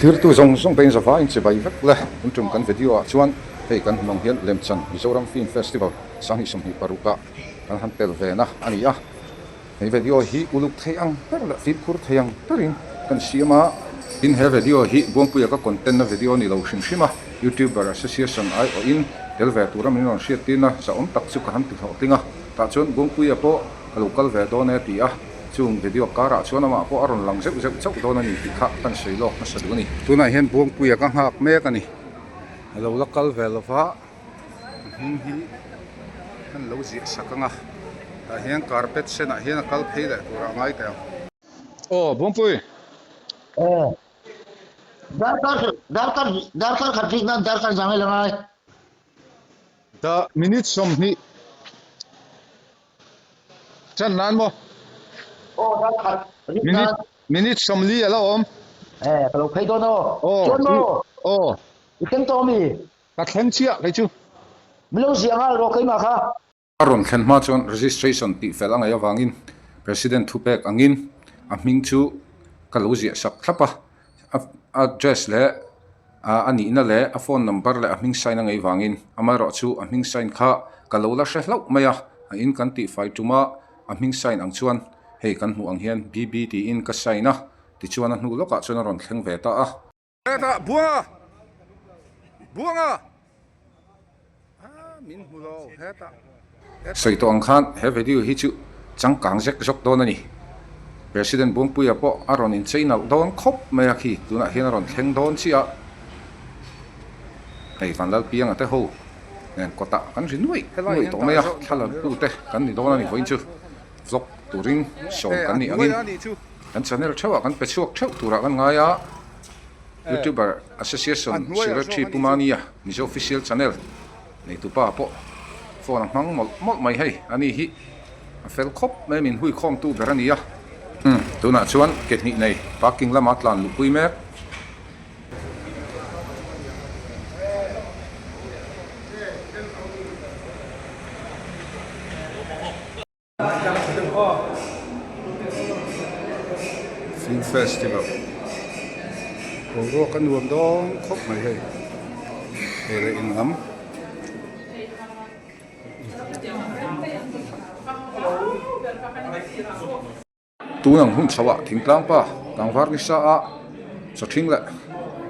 Thirtu zawng zawng pawhin zavai in chibai vek le. Tun tum kan video ah chuan hei kan hmu ang hian Lemchan Mizoram Film Festival 2026 ah kan han tel ve na a ni a. He video hi uluk thei ang ber leh fimkhur thei ang berin kan siam a. Tin he video hi Buangpuia ka content na video a ni lo hrim hrim a, YouTuber Association aiawhin tel ve tura min rawn hriat tirna zahawm tak chu ka han ti hlawhtling a. Tah chuan Buangpuia pawh ka lo kal ve dawn e ti a, chung video karah chuan amah pawh a rawn lang zeuh zeuh chauh dawn a ni tih kha kan sawi lawk hmasa duh a ni. Tunah hian Buangpuia ka nghak mek a ni. A lo la kal ve lova. A hming hi an lo ziah sak ang a tah hian carpet senah hian a kal phei leh turah a ngai teh ang. Aw Buangpui. Aw. Darkar darkar darkar khat rik nan darkar zang ila ngai. Da minute 20 chan nan maw? Aw darkar rik nan. Minute 40 a la awm. Eh ka lo phei dawn aw. Aw. Chuan maw? Aw. I thleng tawh ami? Ka thleng chiah kei chu. Min lo ziah nghal rawh keimah kha. A rawn thlen hma chuan registration tih fel a ngaih avangin President thupek angin a hming chu ka lo ziah sak thlap a, a address leh a nihna leh a phone number leh a hming sign a ngaih vangin amaherawh chu a hming sign kha ka lo la hre hlauh mai a, a in kan tihfai tuma a hming sign ang chuan hei kan hmuh ang hian BB tiin ka sign a, tichuan a hnu lawkah chuan a rawn thleng ve ta a. Hetah Buanga! Buanga! Ah, min hmu lo hetah. Sawi tawh ang khan he video hi chu changkang zek zawk dawn a ni. President Buangpuia pawh a rawn inchei nalh dawn khawp mai a khi tunah hian a rawn thleng dawn chiah a. Hei Vanlalpianga te ho nen kawtah kan ri nuaih nuaih tawh mai a, thla la tute kan ni dawn a ni vawiin chu vlog turin sawm kan nih angin. Kan channel theuhah kan pe chhuak theuh turah kan ngai a, Youtuber Association Secretary Pu Mania Mizo Official Channel neitupa pawh phone a hmang mawlh mawlh mai hei, ani hi a fel khawp mai min hui khawmtu ber a ni a. Tunah chuan ke hnih nei parking lama tlan luhpui mek. Film festival boruak a nuam dawn khawp mai hei hei leh in lam tun ang hun chho ah thingtlang pa tlangvar nisa a chawthing leh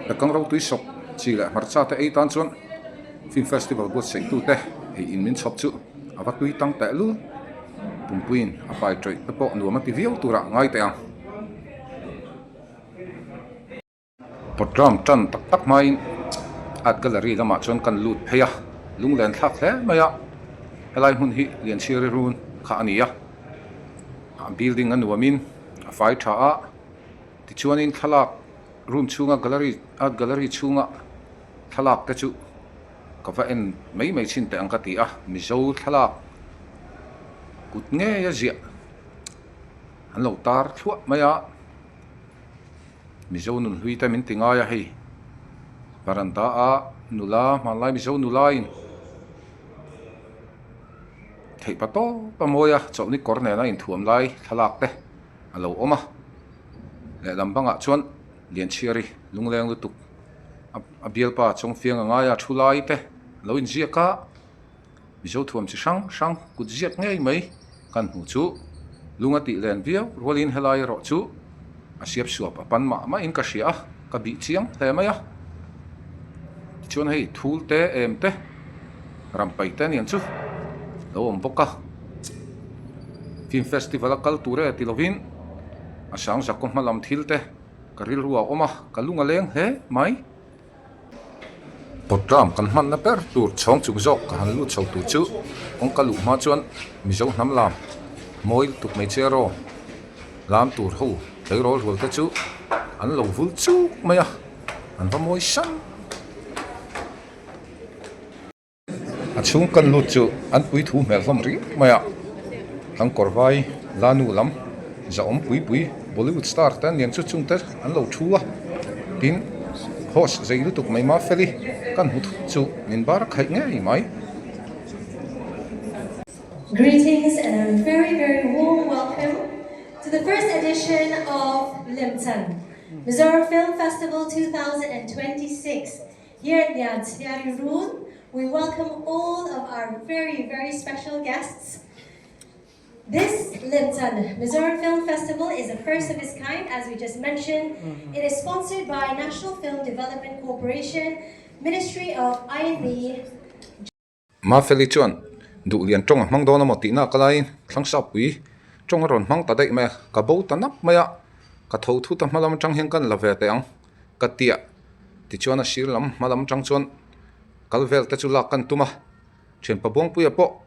bekang ropui sawk chi leh hmarcha te ei tan chuan film festival buatsaih tute hei in min chhawp chu. A va tui tang teh lul. Pumpuiin a pai tawih te pawh nuam a ti viau turah ngai teh ang. Programme tan tak tak hmain Art Gallery lamah chuan kan lut phei a, lunglen thlak hle mai a. Helai hmun hi Lianchhiari run kha a ni a, a building a nuamin a fai tha a, tichuanin thlalak room chhunga gallery art gallery chhunga thlalak te chu. Ka va en mai mai chhin teh ang ka ti a, Mizo thlalak kut ngei a ziah an lo tar thluah mai a, Mizo nun hlui te min ti ngai a hei varanda a nula hmanlai Mizo nula in theih pa tawp a mawi a chawlhni kawr nena inthuam lai thlalak te a lo awm a, lehlam bangah chuan Lianchhiari lungleng lutuk. A bialpa chawngfiang a ngai a thu lai te lo inziak a, Mizo thuam chi hrang hrang kut ziak ngei mai kan hmuh chu lung a tih len viau rualin helai erawh chu a siap suap a pan mah mahin ka hria a, ka bih chiang hle mai a. Tichuan hei thul te em te rampai te aniang chu lo awm bawk a, film festival a kal tur e ti lovin a sangzakaw hma lam thil te. Ka rilru a awm a, ka lung a leng hle mai. Programme kan hmanna ber tur chhawng chung zawk ka han lut chho tur chu kawngka luh hma chuan Mizo hnam lam mawi lutuk hmeichhia rawng lam tur ho tleirawl rual te chu an lo vul chuk mai a, an va mawi sang. A chhung kan lut chu an pui thu hmel hlawm ringawt mai a, an kawr vai la nu lam zahawm pui pui Bollywood star te an lian chu chung te an lo thu a, tin host zei lutuk mai Mafeli kan hmu thut chu min bar khaih ngei mai. Greetings and a very very warm welcome to the first edition of Lemchan. Mizoram Film Festival 2026. Here at Lianchhiari Run, we welcome all of our very, very special guests. This Lemchan Mizoram Film Festival is the first of its kind, as we just mentioned. It is sponsored by National Film Development Corporation, Ministry of I&B, Mafeli chuan Duhlian tawng a hmang dawn a maw tih nak laiin Thlangsapui tawng a rawn hmang ta daih mai a, ka bo ta nap mai a, ka tho thut a hma lam atang hian kan la ve teh ang ka tia tichuan a sir lam hma lam atang chuan kal vel te chu lak kan tum a, thianpa Buangpuia pawh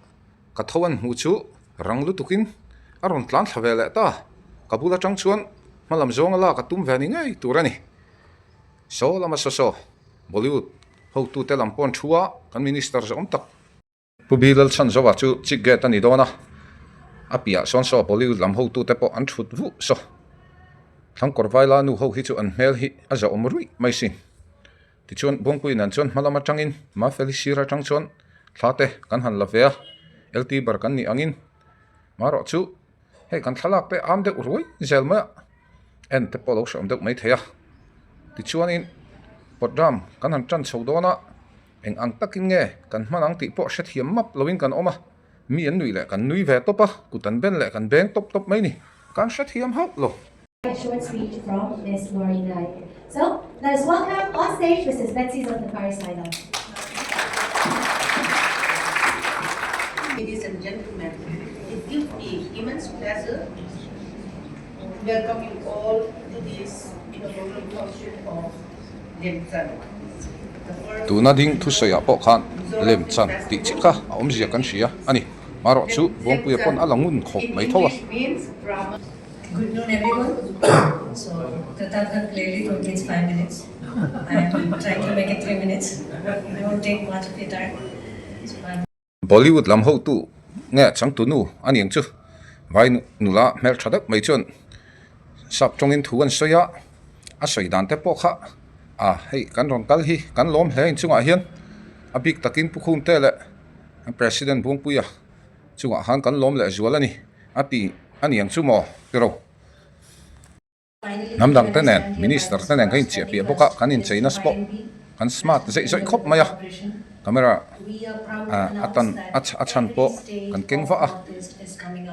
Ka tho an hmuh chu rang lutukin a rawn tlan thla ve leh ta. Ka bul atang chuan hma lam zawnga lak a tum ve ni ngei tur a ni. Saw lama saw saw, Bollywood hotute lam pawh an thu a, kan minister zawm tak. Pu Bilal Chhanzova chu chief guest a ni dawn a, a piah sawn saw Bollywood lam hotute pawh an thut vuh saw. Thlangkawr Vaila nu ho hi chu an hmel hi a zahawm ruih mai sin. Tichuan, Buangpui nen chuan hma lam atangin Mafeli sir atang chuan thla te kan han la ve a, LT bar kan nih angin marawh chu hei kan thlalak te am deuh ruai zel mai a, en te pawh a lo hrehawm deuh mai thei a. Tichuanin program kan han tan chho dawn a, eng ang takin nge kan hman ang tih pawh hrethiam map loin kan awm a, mi an nuih leh kan nui ve tawp a, kut an ben leh kan beng tawp tawp mai ni, kan hrethiam hauh lo. A short speech from Ms. Lori Naik. So, let us welcome on stage Mrs. Betsy Zulfikari Sailo. Ladies and gentlemen, it gives me immense pleasure to welcome you all to this inaugural function of Lemchan. Tuna ding thusawiah pawh khan Lemchan tih chiah kha a awmzia kan hria a ni. Marawh chu Buangpuia pawn a la ngun khawp mai tho a. Good noon everyone. So Pratapgarh clearly told me it's 5 minutes. I am trying to make it 3 minutes. I won't take much of your time. So I'm Bollywood lam hotu nge changtu nu a niang chu vai nula hmel tha deuh mai chuan sap tawngin thu an sawi a, a sawi dan te pawh kha ah hei kan rawn kal hi kan lawm hle inchungah hian a bik takin Pu Khumte leh President Buangpuia chungah khan kan lawm leh zual a ni a ti a niang chu maw tiraw? Hnam dang te nen minister te nen kan inchiah piah bawk a, kan incheina pawh kan smart zeih zawih khawp mai a, camera a tan a chhan pawh kan keng vah a,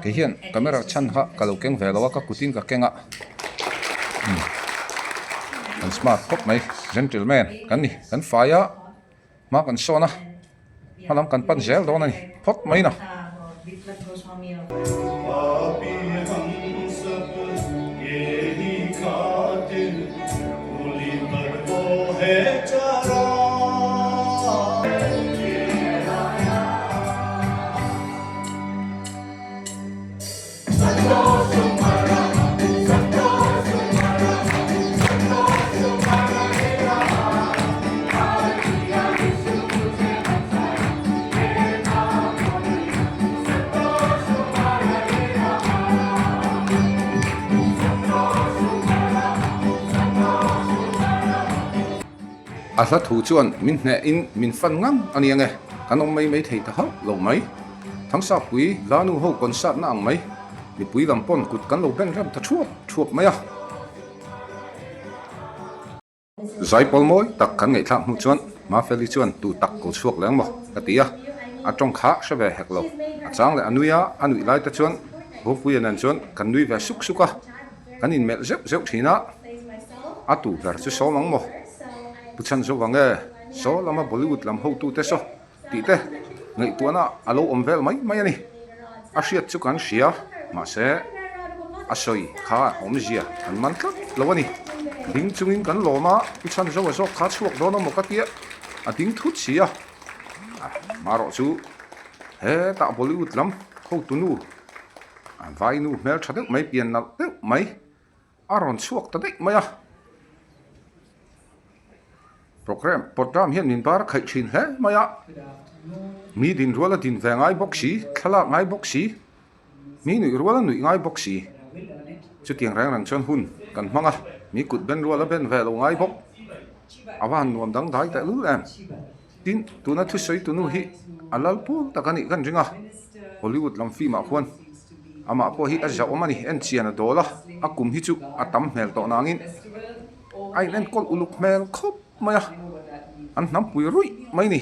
kei hian camera chhan kha ka lo keng ve lo a ka kutin ka keng a, kan smart khawp mai gentleman kan ni kan fai a. Hma kan sawn a, hma lam kan pan zel dawn a ni phawt mai na. A hla thu chuan min hnehin min fan ngang a ni ange, kan awm mai mai thei ta hauh lo mai. Thangsapui Lanu ho concert na ang mai, mipui lam pawn kut kan lo ben rem ta thuap thuap mai a. Zaipawl mawi tak kan ngaihthlak hnu chuan Mafeli chuan tu tak ko chhuak leng maw ka ti a, a tawng kha hre ve hek lo. A chang leh a nui a, a nuih lai te chuan Bawngpuia nen chuan kan nui ve suk suk a, kan inmelh zeuh zeuh thin a, a tu ber chu sawm ang maw? Pu Chhanzova nge saw lama Bollywood lam hotute saw Tih te ngaihtuahna a lo awm vel mai mai a ni. A hriat chu kan hria, mahse a sawi kha awmzia kan man tlat lo a ni. Ding chungin kan lawm a, i chhan zo a zawk kha chhuak dawn a maw ka tia, a ding thut si a. Marawh chu hetah Bollywood lam hotunu, vainu hmeltha deuh mai, pian nalh deuh mai a rawn chhuak ta daih mai a. Program program hian min bar khaih thin hle mai a, mi din rual a din ve ngai bawk si, thlalak ngai bawk si, mi nuih rual a nuih ngai bawk si. Chutiang reng reng chuan hun kan hmang a, mi kut ben rual a ben ve lo ngai bawk. A va han nuam dang dai tehlul em. Tin, tuna thusawi tunu hi a lal pawl tak a nih kan ring a, Hollywood lam film ah khuan. Amah pawh hi a zahawm a ni, en chian a dawl a, a kum hi chu a tam hmel tawh nangin a in enkawl uluk hmel khawp mai a, an hnampui ruih mai ni.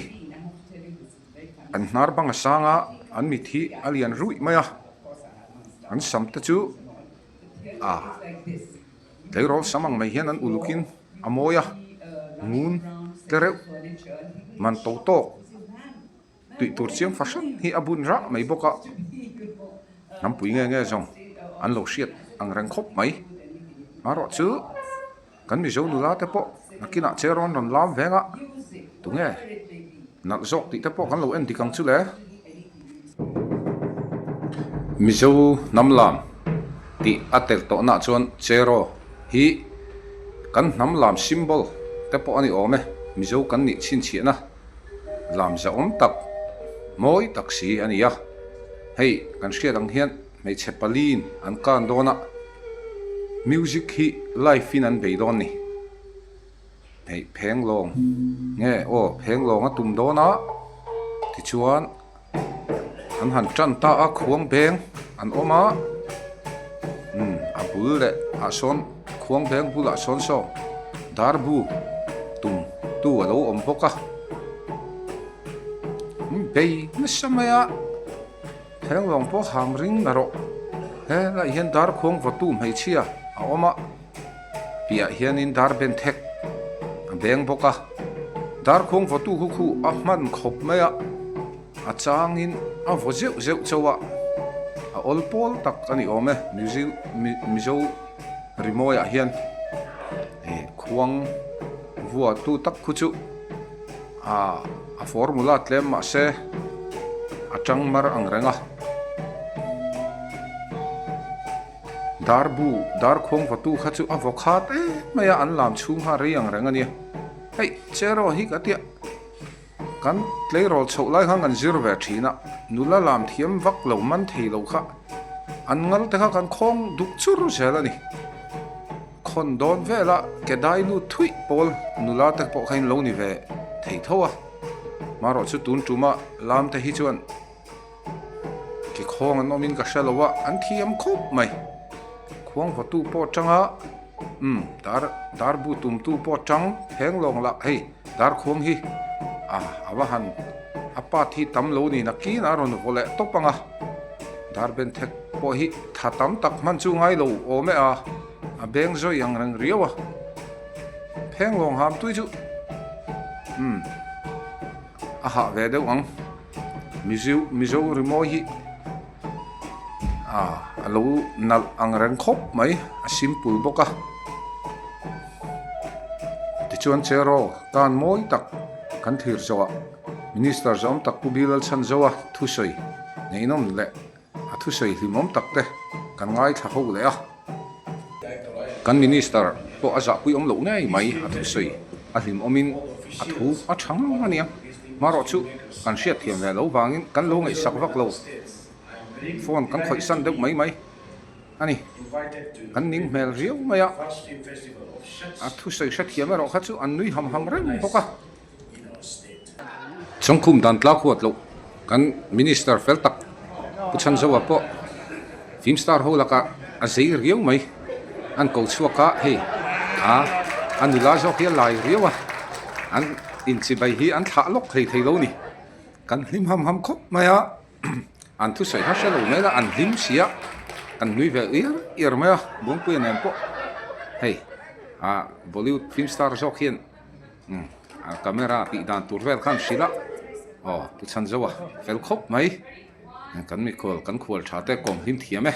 An hnar bang a sang a, an mit hi a lian ruih mai a, an sam te chu a tleirawl sam ang mai hian an ulukin a mawi a, ngun tle reuh man to tawk. Tih tur chiang fahran hi a bun rah mai bawk a, hnampui nge nge zawng an lo hriat ang reng khawp mai. Marawh chu kan Mizo nula te pawh nakinah chair rawn rawn lam veng a, tunge nalh zawk tih te pawh kan lo en dik ang chu le. Mizo hnam lam tih a tel tawhnaah chuan cheraw hi kan hnam lam symbol te pawh a ni awm e, Mizo kan nih chhinchhiahna. Lam zahawm tak, mawi tak si a ni a. Hei kan hriat ang hian hmeichhe paliin an kan dawn a, music hi live in an bei dawn ni. Hei phenglawng nge aw phenglawng a tum dawn a, tichuan an han tan ta a khuang beng an awm a, umm a bul leh ah sawn khuang beng bulah sawn saw darbu tum tu a lo awm bawk a, umm bei nasa mai a thenglawng pawh hang ring na rawh helaiah hian darkhuang vawtu hmeichhia a awm a. Piah hianin dar ben thek a beng bawk a, darkhuang vawtu khu khu a hman khawp mai a, a changin a vaw zeuh zeuh chauh a, a awl pawl tak a ni awm e, Mizo rimawiah hian ih khuang vuatu tak khu chu ah a formula tlem mahse a tang mar ang reng a. Darbu, Darkhuang vatu kha chu a vaw khat em mai a, an lam chhung kha rei ang reng a nia. Hei, Cheraw hi ka tia, kan tleirawl chhoh lai khan kan zir ve thin a, nula lam thiam vak lo man thei lo kha an ngal te kha kan khawng duk chur zel a ni. Khawn dawn vela ke dai lut thuih pawl nula te pawh kha in lo ni ve thei tho a, marawh chu tun tuma lam te hi chuan Ke khawng an awmin ka hre lo a, an thiam khawp mai. Khuang vawtu pawh tang a, umm dar dar bu tumtu pawh tang thleng lawng lah hei dar khuang hi a a va han a part hi tam lo ni nakin a rawn vaw leh tawp ang a, dar ben thek pawh hi tha tam tak hman chu ngai lo awm e a, a beng zawi ang reng riau a, pheng lawng ham tui chu umm a hah ve deuh ang. Mizo Mizo rimawi hi ah a lo nalh ang reng khawp mai a simple bawk a tichuan cheraw tan mawi tak kan thlir zawh ah minister zawm tak Pu Bilal Chhanzoa thusawi ngaihnawm leh a thusawi hlimawm tak te kan ngaithla ho leh a. Kan Minister pawh a zahpui awm loh ngei mai a thusawi a hlimawmin a thu a tha ngang a nia. Marawh chu kan hriatthiam ve lo vangin kan lo ngaihsak vak lo. Phone kan khawih san deuh mai mai a ni. Kan ning hmel riau mai a, a thusawi hrethiam erawh kha chu an nui ham ham reng bawk a. Chawngkhum dan tlak huat loh kan Minister fel tak Pu Chhanzoa pawh film star ho lakah a zei riau mai. An ko chhuak a hei a a nula zawk hi a lai riau a, an inchibai hi an thlah lawk thei thei lo ni. Kan hlim ham ham khawp mai a, an thusawi kha hre lo mai la an hlim si a, kan nui ve iar iar mai a Buangpuia nen pawh hei ah Bollywood film star zawk hian. Umm a camera tih dan tur vel khan hrilh a aw ti chhan zo a fel khawp mai kan mikhual kan khual tha te kawm hlim thiam e.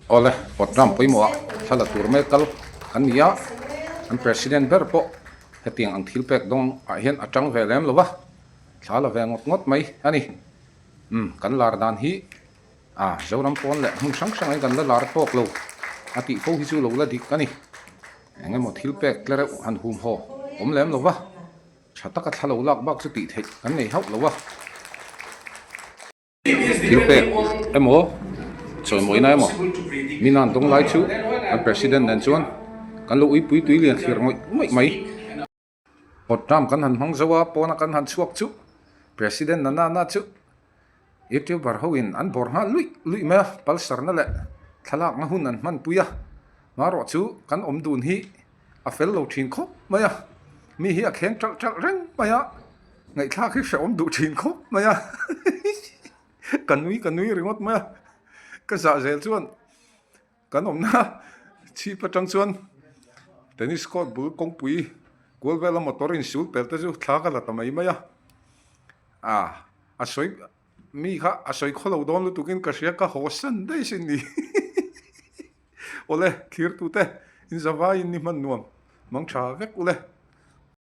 Awle pawt ram pawimawh ah thla la tur mek kal an ni a an president ber pawh hetiang ang thil pek dawng ah hian a tang ve lem lo va thla la ve ngawt ngawt mai a ni umm kan lar dan hi. A, Zoram pawn leh hmun hrang hrangah hian kan la lar tawk lo a tih fo hi chu lo la dik a ni. Eng emaw thil pek tle reuh han hum haw awm lem lo va, tha taka thla lo lak bak chu tih theih kan nei hauh lo a. Thil pek emaw chawimawina emaw Minan Donglai chu kan President nen chuan kan lo uipui tui lian thlir ngawih ngawih mai. Pawt ram kan han hmang zo a, pawna kan han chhuak chu President Nanana chu. Youtuber ho in an bawr nghal luih luih mai a, Pulsar na leh thlalak na hun an hman pui a, marawh chu kan awm dun hi a fel lo thin khawp mai a, mi hi a kheng ṭalh ṭalh reng mai a, ngaihthlak hi hrehawm duh thin khawp mai a, ka nui ka nui ringawt mai a, ka zah zel chuan kan awmna chhip atang chuan tennis court bul kawngpui kual vela motor insul pel te chu thla ka la ta mai mai a, ah a sawi mi kha a sawi khaw lo dawn lutukin ka hria ka haw san daih sin ni awle thlir tute in zavaiin ni hman nuam mang tha vek ule.